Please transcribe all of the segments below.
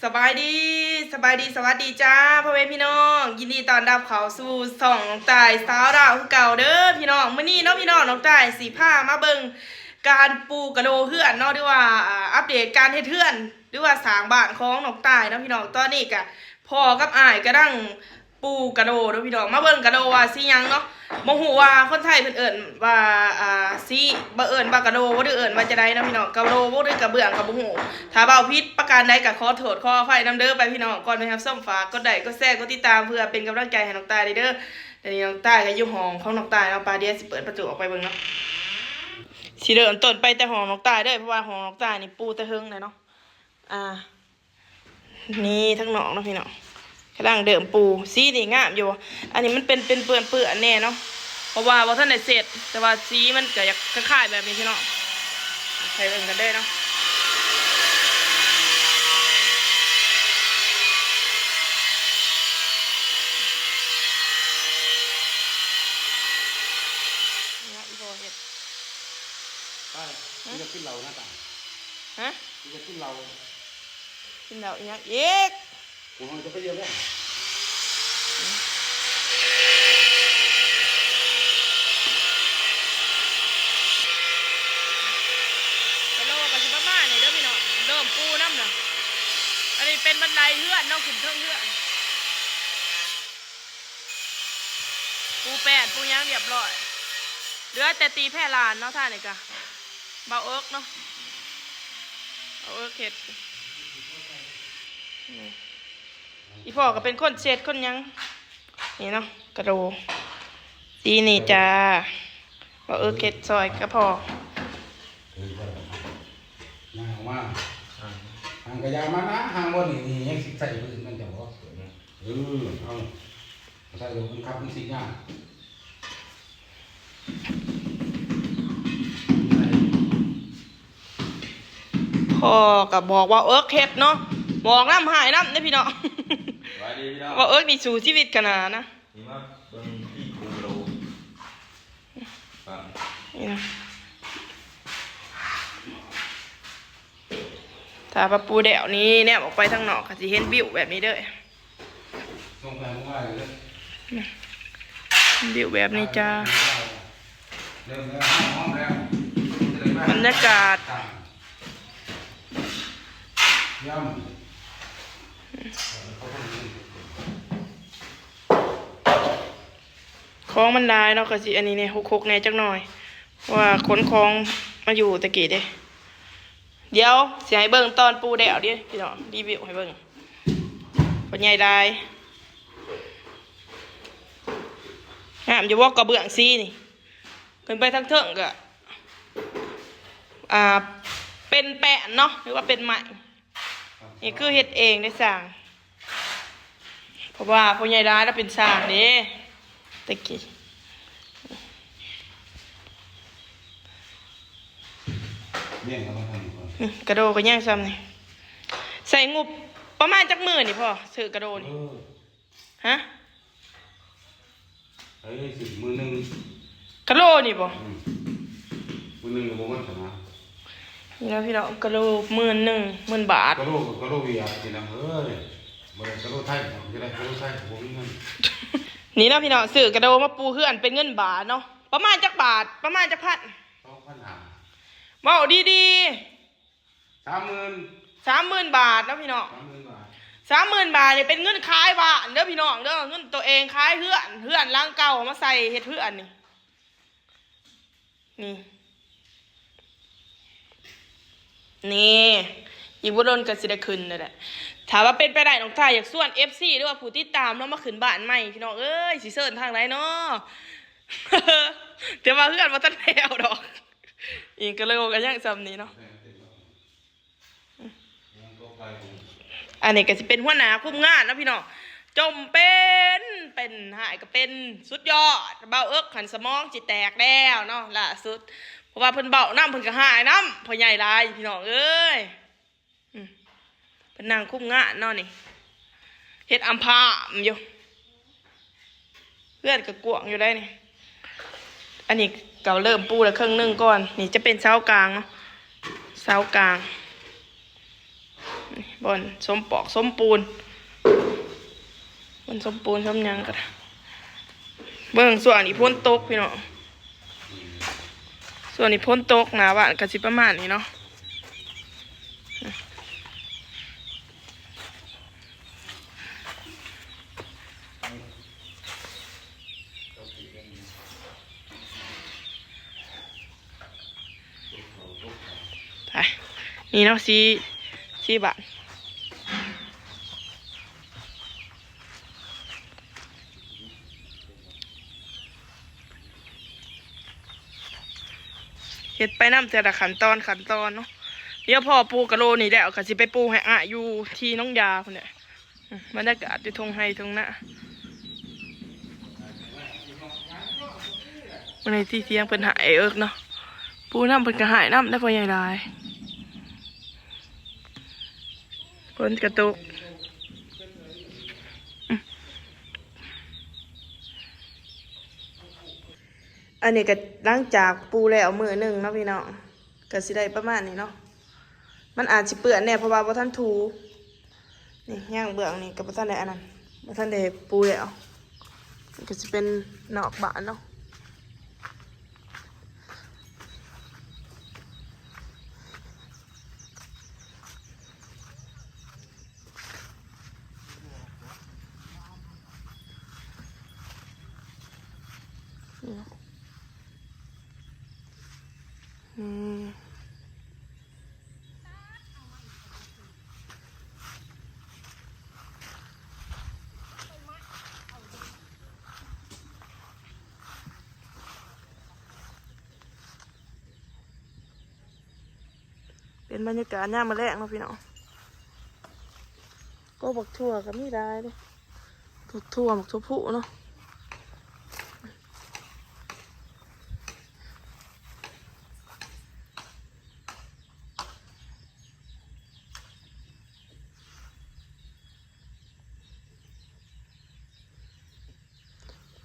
ສະບາຍດີ ສະບາຍດີ ສະຫວັດດີຈ້າ ພໍ່ແມ່ພີ່ນ້ອງ ຍິນດີຕ້ອນຮັບເຂົ້າສູ່ຊ່ອງນ້ອງຕ່າຍສາວລາວຄືເກົ່າເດີພີ່ນ້ອງ. ມື້ນີ້ເນາະພີ່ນ້ອງ ນ້ອງຕ່າຍຊິພາມາເບິ່ງການປູກະໂດເຮືອນເນາະ ຫຼືວ່າ ອາ ອັບເດດການເຮັດເຮືອນ ຫຼືວ່າສ້າງບ້ານຂອງນ້ອງຕ່າຍເນາະພີ່ນ້ອງ. ຕອນນີ້ກະພໍ່ກັບອ້າຍກຳລັງປູກະໂດເນາະພີ່ນ້ອງ. ມາເບິ່ງກະໂດວ່າສີຫຍັງເນາະ. ບໍ່ຮູ້ວ່າຄົນໄທເພິ່ນເອີ້ນວ່າ ອ່າ ສີ ບໍ່ ເອີ້ນວ່າກະໂດບໍ່ ຫຼືເອີ້ນວ່າຈັ່ງໃດເນາະພີ່ນ້ອງ. ກະໂດບໍ່ ຫຼືກະເບື້ອງກະບໍ່ຮູ້. ຖ້າເວົ້າຜິດປະການໃດກະຂໍໂທດຂໍອະໄພນຳເດີໄປພີ່ນ້ອງ. ກ່ອນໄປຮັບຊົມ ຝາກກົດໄລ ກົດແຊ ກົດຕິດຕາມ ເພື່ອເປັນກຳລັງໃຈໃຫ້ນ້ອງຕ່າຍເດີ. ດຽວນີ້ນ້ອງຕ່າຍກະຢູ່ຫ້ອງຂອງນ້ອງຕ່າຍເນາະ. ປາ ດຽວຊິເປີດປະຕູອອກໄປເບິ່ງເນາະ. ຊິເລີ່ມຕົ້ນໄປແຕ່ຫ້ອງນ້ອງຕ່າຍເດີ ເພາະວ່າຫ້ອງນ້ອງຕ່າຍນີ້ປູແຕ່ເທິງແລ້ວເນາະ. ອ່າ ນີ້ທາງນອກເນາະພີ່ນ້ອງ ກຳລັງເລີ່ມປູ. ສີນີ້ງາມຢູ່. ອັນນີ້ມັນເປັນ ເປັນເປື້ອນໆແດ່ເນາະ ເພາະວ່າບໍ່ທັນໄດ້ເຊັດ ແຕ່ວ່າສີມັນກະຢາກຄ້າຍໆແບບນີ້ພີ່ນ້ອງ. ໃຫ້ເບິ່ງກັນເດີເນາະ. ນີ້ເນາະ ອີ່ພໍ່ເຮັດ ໄປ ຫຶ ຢາກກິນເຫຼົ້ານະຕາຍ. ຮະ? ຢາກກິນເຫຼົ້າ. ກິນເຫຼົ້າອີ່ຫຍັງອີກ? ໂອ້ຍ ຈະໄປເຢີມແລ້ວ. ກະໂດກະຊິປະມານນີ້ເດີພີ່ນ້ອງ. ເລີ່ມປູນຳລະ. ອັນນີ້ເປັນບັນໄດເຮືອນເນາະ ຂຶ້ນເທິງເຮືອນ. ປູແປ້ນປູຫຍັງຮຽບຮ້ອຍ ເຫຼືອແຕ່ຕີແພລານເນາະ. ທ່ານີ້ກະບ່າວເອິກເນາະ ບ່າວເອິກເຮັດ. ນີ້ ອີ່ພໍ່ກະເປັນຄົນເຊັດຄົນຫຍັງ. ນີ້ເນາະ ກະໂດ ສີນີ້ຈ້າ ບ່າວເອິກເຮັດຊ່ອຍກະພໍ. ຍ່າງອອກມາ ຫາງກະຢ່າມານະ ຫາງບໍ່ນີ້ ນີ້ຍັງຊິໃສ່ພື້ນມັນຈະບໍ່. ເອີ ເອົາ ໃສ່ລົງມັນຂັບມັນຊິຍາກ. ພໍ່ກະບອກວ່າເອິກເຮັດເນາະ ບອກນຳ ຮ້າຍນຳເດ້ພີ່ນ້ອງ. ສະບາຍດີພີ່ນ້ອງ ວ່າເອິກນີ້ສູ້ຊີວິດຂະໜາດນະ. ນີ້ມາເບິ່ງທີ່ປູໂລ ນີ້ນະ. ຖ້າວ່າປູແລ້ວນີ້ ແນມອອກໄປທາງນອກກະຊິເຫັນວິວແບບນີ້ເດີ. ວິວແບບນີ້ຈ້າ ບັນຍາກາດ. ຂອງມັນຫຼາຍເນາະ ກະຊິອັນນີ້ແດ່ ຮົກໆແດ່ຈັກໜ້ອຍ ເພາະວ່າຂົນຂອງມາຢູ່ແຕ່ກີ້ເດ້. ດຽວຊິໃຫ້ເບິ່ງຕອນປູແລ້ວເດ້ພີ່ນ້ອງ ຣີວິວໃຫ້ເບິ່ງ. ພໍ່ໃຫຍ່ຫຼາຍ ງາມຢູ່ບໍ່ ກະເບື້ອງສີນີ້. ຂຶ້ນໄປທາງເທິງກະ ອ່າ ເປັນແປ້ນເນາະ ຫຼືວ່າເປັນໄມ້. ນີ້ຄືເຮັດເອງໄດ້ຊ່າງ ເພາະວ່າພໍ່ໃຫຍ່ຫຼາຍລາວເປັນຊ່າງເດ້ ແຕ່ກີ້. ອືມ ກະໂດກະຍັງຊ່ຳນີ້ ໃຊ້ງົບປະມານຈັກໝື່ນນີ້ພໍ່ ຊື້ກະໂດນີ້? ເອີ ຮະ? ເອີ ຊື້ໝື່ນໜຶ່ງ ກະໂລນີ້ບໍ່? ອືມ ໝື່ນໜຶ່ງກະບໍ່ໝົດຫັ້ນນະ. ນີ້ເນາະພີ່ນ້ອງ ກະໂລໝື່ນໜຶ່ງ ໝື່ນບາດ ກະໂລກະໂລຫວຽດນີ້ນະເອີຍ ບໍ່ໄດ້ກະໂລໄທ ຈະໄດ້ກະໂລໄທກະບໍ່ມີເງິນ. ນີ້ເນາະພີ່ນ້ອງ ຊື້ກະໂດມາປູເຮືອນເປັນເງິນບາດເນາະ ປະມານຈັກບາດ? ປະມານຈັກພັນ? ສອງພັນຫ້າ ເວົ້າດີໆ. ສາມໝື່ນ ສາມໝື່ນບາດເນາະພີ່ນ້ອງ ສາມໝື່ນບາດ ສາມໝື່ນບາດນີ້ເປັນເງິນຂາຍບ້ານເດີພີ່ນ້ອງເດີ ເງິນໂຕເອງຂາຍເຮືອນ ເຮືອນຫຼັງເກົ່າມາໃສ່ເຮັດເຮືອນນີ້ ນີ້ ນີ້ ອີກບໍ່ດົນກະຊິໄດ້ຂຶ້ນແລ້ວແຫຼະ. ຖ້າວ່າເປັນໄປໄດ້ ນ້ອງຕ່າຍຢາກຊວນເອັຟຊີ ຫຼືວ່າຜູ້ຕິດຕາມເນາະ ມາຂຶ້ນບ້ານໃໝ່ພີ່ນ້ອງເອີຍ ຊິເຊີນທາງໃດເນາະ ແຕ່ວ່າເຮືອນບໍ່ທັນແລ້ວດອກ. ອີກກະໂລກະຍັງຊ່ຳນີ້ເນາະ. ອັນນີ້ກະຊິເປັນຫົວໜ້າຄຸມງານເນາະພີ່ນ້ອງ ຈົ່ມເປັນ ເປັນຮ້າຍກະເປັນ ສຸດຍອດ. ບ່າວເອິກຫັ້ນສະໝອງຊິແຕກແລ້ວເນາະ ລ່າສຸດ ເພາະວ່າເພິ່ນເວົ້ານຳ ເພິ່ນກະຮ້າຍນຳ ພໍ່ໃຫຍ່ຫຼາຍພີ່ນ້ອງເອີຍ. ອືມ ເພິ່ນນັ່ງຄຸມງານເນາະນີ້ ເຮັດອຳພາມຢູ່ ເຮືອນກະກວ້າງຢູ່ໄດ໋ນີ້. ອັນນີ້ກະເລີ່ມປູແລ້ວເຄິ່ງໜຶ່ງກ່ອນ ນີ້ຈະເປັນເສົາກາງເນາະ ເສົາກາງ. ບ່ອນສົມປອກສົມປູນ ມັນສົມປູນສົມຫຍັງກໍໄດ້. ເບິ່ງຊ່ວງນີ້ຝົນຕົກພີ່ນ້ອງ ຊ່ວງນີ້ຝົນຕົກ ໜ້າບ້ານກໍຊິປະມານນີ້ເນາະ. ໄປ ນີ້ເນາະ ສີ່ ສີ່ບ້ານ ເຮັດໄປນຳແຕ່ລະຂັ້ນຕອນ ຂັ້ນຕອນເນາະ. ດຽວພໍປູກະໂລນີ້ແລ້ວ ກໍຊິໄປປູໃຫ້ອ້າຍຢູ່ທີ່ໜອງຢາພຸ້ນແຫຼະ. ອືມ ບັນຍາກາດຢູ່ທົ່ງໄຮ່ທົ່ງນາ ມື້ນີ້ທີ່ທຽງເພິ່ນຫາຍເອິກເນາະ ປູນຳເພິ່ນກໍຫາຍນຳໄດ໋ ພໍ່ໃຫຍ່ຫຼາຍ ຝົນກະຕົກ. ອືມ ອັນນີ້ກໍຫຼັງຈາກປູແລ້ວມື້ໜຶ່ງເນາະພີ່ນ້ອງ ກໍຊິໄດ້ປະມານນີ້ເນາະ. ມັນອາດຊິເປື້ອນແດ່ ເພາະວ່າບໍ່ທັນຖູ. ນີ້ ຍາງເບື້ອງນີ້ກໍບໍ່ທັນໄດ້ອັນນັ້ນ ບໍ່ທັນໄດ້ປູແລ້ວ. ມັນກໍຊິເປັນນອກບ້ານເນາະ. ອືມ ເປັນບັນຍາກາດຍາມມື້ແລງເນາະພີ່ນ້ອງ. ກໍບັກຖົ່ວກໍມີຫຼາຍເດ້ ບັກຖົ່ວ ບັກຖົ່ວພູເນາະ.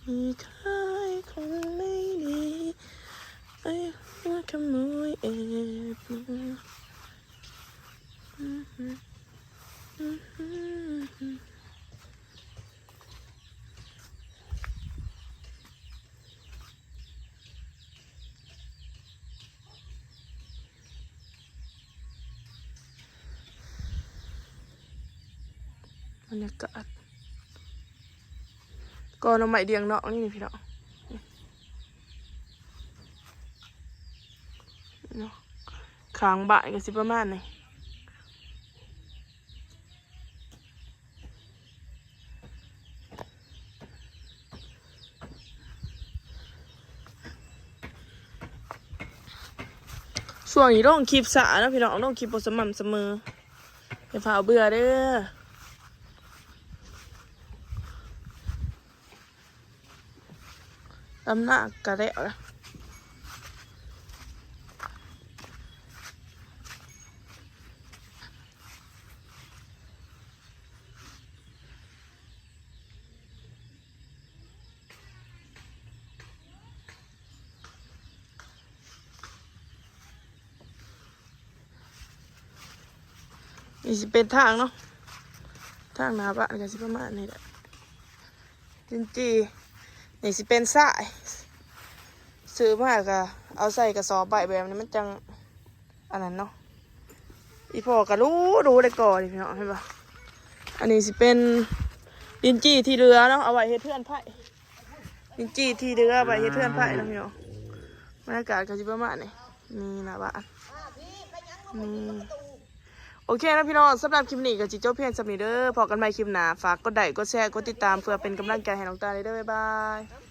ມີใครคนไม่ดี ไอ้หัวขโมยแอบมอง บรรยากาศ กอหน่อไม้เดี่ยงนอกนี่ นี่พี่น้อง เนาะ ข้างบ้านก็สิประมาณนี้ ช่วงนี้ลงคลิปช้าเนาะพี่น้อง ลงคลิปบ่สม่ำเสมอ อย่าฟ้าวเบื่อเด้อ ดำนาก็แล้วล่ะ นี่สิเป็นทางเนาะ ทางหน้าบ้านก็สิประมาณนี้แหละ ลิ้นจี่ นี่สิเป็นทราย ซื้อมาก็เอาใส่กระสอบไว้แบบนี้มันจั่ง อันนั้นเนาะ อีพ่อก็รู้ รู้ได้ก่อนนี่พี่น้อง เห็นบ่ อันนี้สิเป็นลิ้นจี่ที่เหลือเนาะ เอาไว้เฮ็ดเฮือนไผ่ ลิ้นจี่ที่เหลือเอาไว้เฮ็ดเฮือนไผ่เนาะพี่น้อง บรรยากาศก็สิประมาณนี้ นี่หน้าบ้าน นี่ โอเคเนาะพี่น้อง สำหรับคลิปนี้ก็สิจบเพียงส่ำนี้เด้อ พ้อกันใหม่คลิปหน้า ฝากกดไลค์ กดแชร์ กดติดตาม เพื่อเป็นกำลังใจให้น้องตาเด้อ บ๊ายบาย